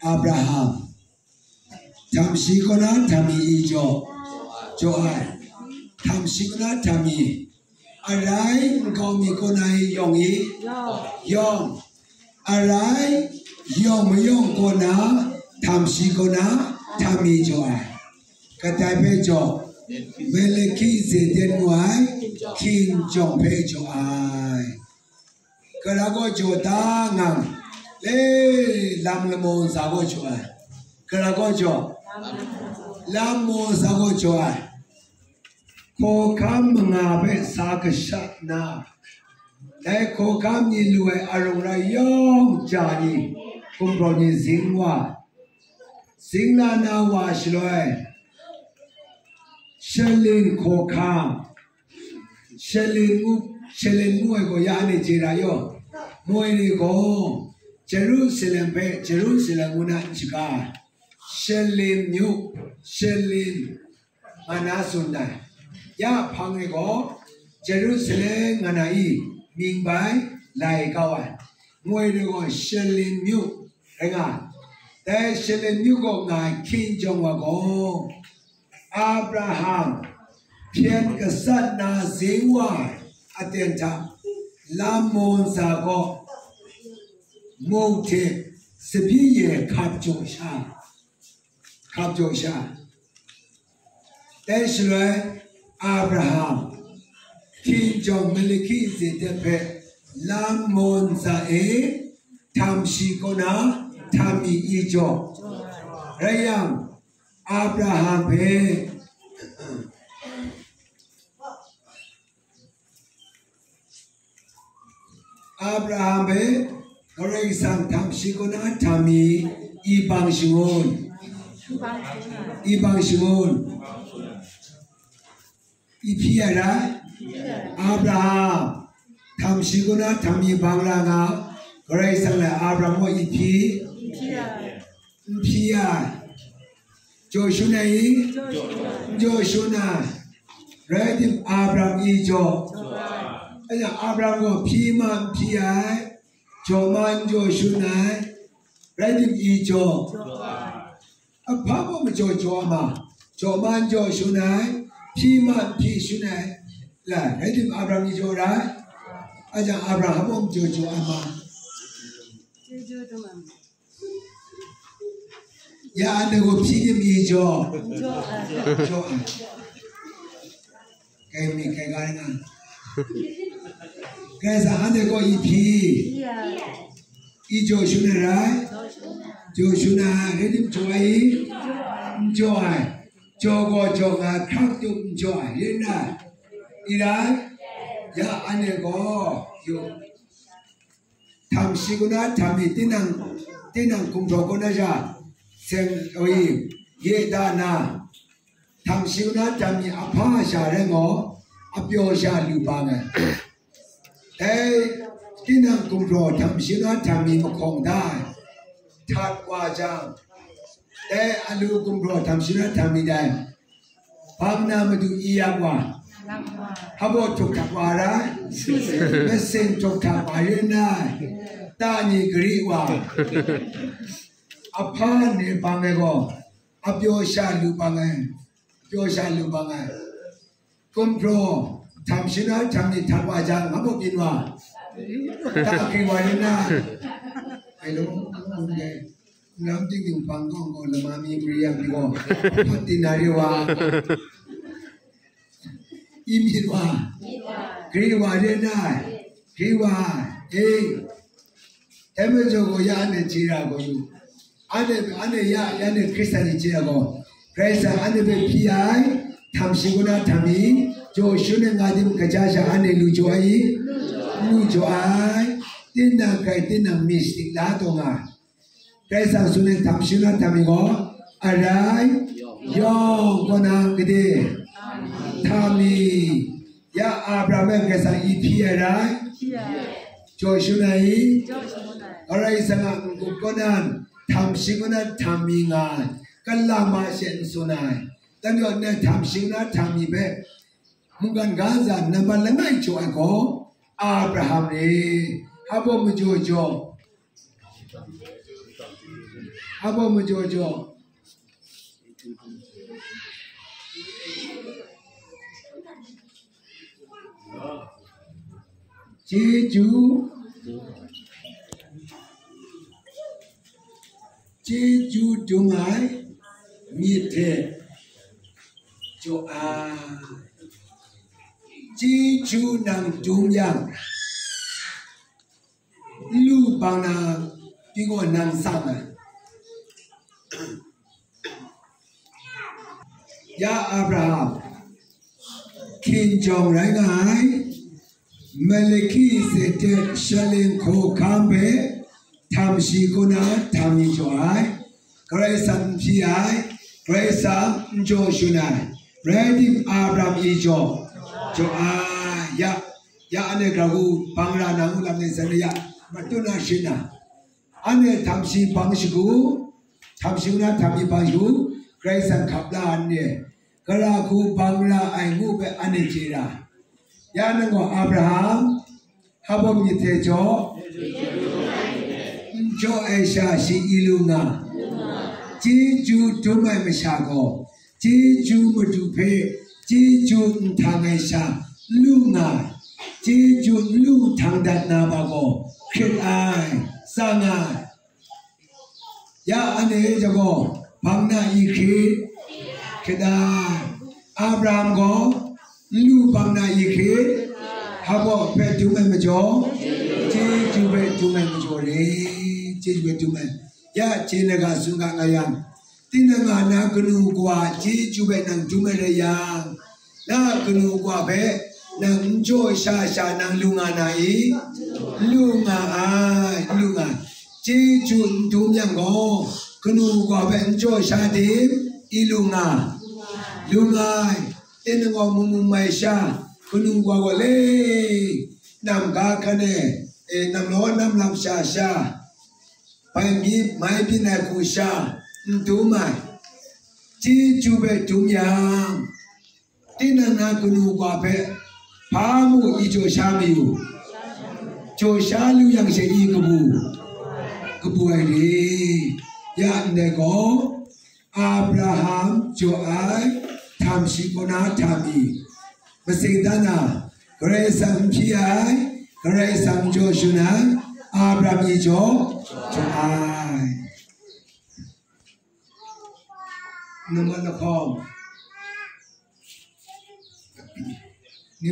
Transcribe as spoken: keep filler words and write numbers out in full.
Abraham, htam shi kaw na htam mi i jaw, jaw ai, htam shi kaw na htam mi, arai nkau mi kaw na i yawng i, yawng, arai yawng mayawng kaw na, htam shi kaw na htam mi jaw ai. Kadai hpe jaw, Melchizedek ngu ai hkinjawng hpe jaw ai. Gara gaw jaw da ngang, le, lam lamaw ntsa gaw jaw ai. Gara gaw jaw, lam maw ntsa gaw jaw ai. Hkawhkam manga hpe sa gashat nna, dai hkawhkam ni lu ai arung rai yawng ja ni, gumhpraw ni zing wa, zing la na wa shaloi, Shalin hkawhkam, Shalin ngu, Shalin ngu ai gaw ya anhte chye ra yaw, moi ni gaw Jerusalem hpe Jerusalem ngu na n shaga ai. Shalin myu, Shalin nga na tsun ai. Ya hpang e gaw Jerusalem nga na i mying bai lai kau ai. Moi ni gaw Shalin myu rai nga ai. Dai Shalin myu kaw nga ai hkinjawng wa gaw, Abraham hpyen gasat na zing wa ai aten hta lam maw ntsa gaw mung hte tsabyi ye hkap jaw sha, hkap jaw sha. Dai shaloi Abraham hkinjawng Melchizedek hpe lam maw ntsa e htam shi kaw na htam mi i jaw. Rai yang, Abraham hpe, Abraham hpe Karai Kasang htam shi kaw na htam mi i bang shangun, i bang shangun, i hpyi ai rai. Abraham htam shi kaw na htam mi bang la nga, Karai Kasang lai Abraham gaw i hpyi, n hpyi ai. Jaw shun ai i? N jaw shun ai. Rai tim, Abraham i jaw. Aya, Abraham gaw hpyi ma n hpyi ai, jaw ma n jaw shun ai. Rai tim, i jaw. Ahpa gaw majaw jaw ma, jaw ma n jaw shun ai, hpyi ma n hpyi shun ai. La, rai tim, Abraham i jaw rai. Aja Abraham gaw majaw jaw ai ma. Ya anhte gaw hpyi tim i jaw? Jaw ai. Kai mi, kai ga rai nga. Karai Kasang anhte gaw i hpyi. I jaw shun ai rai? Jaw shun ai, rai tim jaw ai i? N jaw ai. Jaw gaw jaw nga, hkrak tup n jaw ai, rai nna? I rai? Ya anhte gaw, yu. Htam shi kaw na htam mi, tinang, tinang gumhpraw kaw na sha, seng, oi, ye da na, htam shi kaw na htam mi ahpa sha rai ngaw, apyaw sha lu bang ai. Dai tinang gumhpraw htam shi kaw na htam mi mahkawng da ai, htat wa jang, dai alu gumhpraw htam shi kaw na htam mi dai, Bang na madu i yak wa, hpabaw htuk htak wa rai, masin htuk htak wa rai nna, ta ni gari wa, ahpa ni bang ai gaw, apyaw sha lu bang ai, apyaw sha lu bang ai. Gumhpraw, htam shi kaw na htam ni htak wa jang, hpabaw byin wa, ta gari wa rai nna, ai law, Lam ting ting hpang gaw gaw lama mi mari yang gaw, hpat tin na re wa, i myit wa, gri wa re nai, gri wa, e, dai majaw gaw ya anhte chye ra gaw yu, anhte, anhte ya, ya anhte Hkristan ni chye ra gaw, Karai Kasang anhte hpe hpyi ai, htam shi kaw na htam mi, jaw shun ai nga tim kaja sha anhte lu jaw ai, lu jaw ai, tinang grai tinang mi shadik la taw nga ai. Karai Kasang tsun ai htam shi kaw na htam mi gaw, arai yawng kaw na gade htam mi, ya Abraham e Karai Kasang i hpyi ai rai, jaw shun ai i, Karai Kasang a n-gup kaw na htam shi kaw na htam mi nga ai, kalam a she n tsun ai, dan gaw nna htam shi kaw na htam mi hpe mungkan ga ntsa nambat langai jaw ai gaw, Abraham re, hpabaw majaw jaw, Abo majaw jaw. Chyeju, chyeju dum ai myit hte jaw ai. Chyeju nang dum yang, nlu bang na pyi gaw nang tsang ai. Ya Abraham, hkin jawng rai nga ai, Melkisedek shalin hkawhkam hpe htam shi kaw na htam mi jaw ai, Karai Kasang n hpyi ai, Karai Kasang n jaw shun ai, rai tim Abraham i jaw, jaw ai, ya, ya anhte grau hku bang ra na ngu lam ning san re ya, matut na shit na, anhte htam shi bang shagu, htam shi kaw na htam mi bang shagu, Karai Kasang hkap la anhte, gara hku bang ra ai ngu hpe anhte chye ra. Ya nang gaw Abraham, hpa baw myit hte jaw, n jaw ai sha shi i lu nga, chyeju dum ai masha gaw, chyeju madu hpe chyeju n htang ai sha n lu nga ai, chyeju n lu htang dat na ma gaw hkrit ai, tsang ai. Ya anhte e gaw bang na i hkrit, hkrit ai. Abraham gaw n lu bang na i hkrit, hpa baw hpe dum ai majaw, chyeju hpe dum ai majaw re, chyeju hpe dum ai. Ya hte na ga tsun ga nga yang, tinang a na kanu kawa chyeju hpe nang dum ai rai yang, na kanu kawa hpe nang n jaw sha sha nang lu nga na i? N lu nga ai, n lu nga ai. Chyeju n dum yang gaw, kanu kawa hpe n jaw sha tim? I lu nga, lu nga ai. Tinang gaw mung mung mai sha, kanu kawa gaw le, nam ga hkan e, e, nam law nam lap sha sha, bai mi mai byin ai hku sha n dum ai, chyeju hpe dum yang, tinang na kanu kawa hpe hpa mu i jaw sha mayu? Jaw sha lu yang she i kabu, kabu ai re. Ya ndai gaw, Abraham jaw ai htam shi kaw na htam i, masing dan na, Karai Kasang n hpyi ai, Karai Kasang jaw shun ai, Abraham i jaw, jaw ai. Nama lahkawng. Ni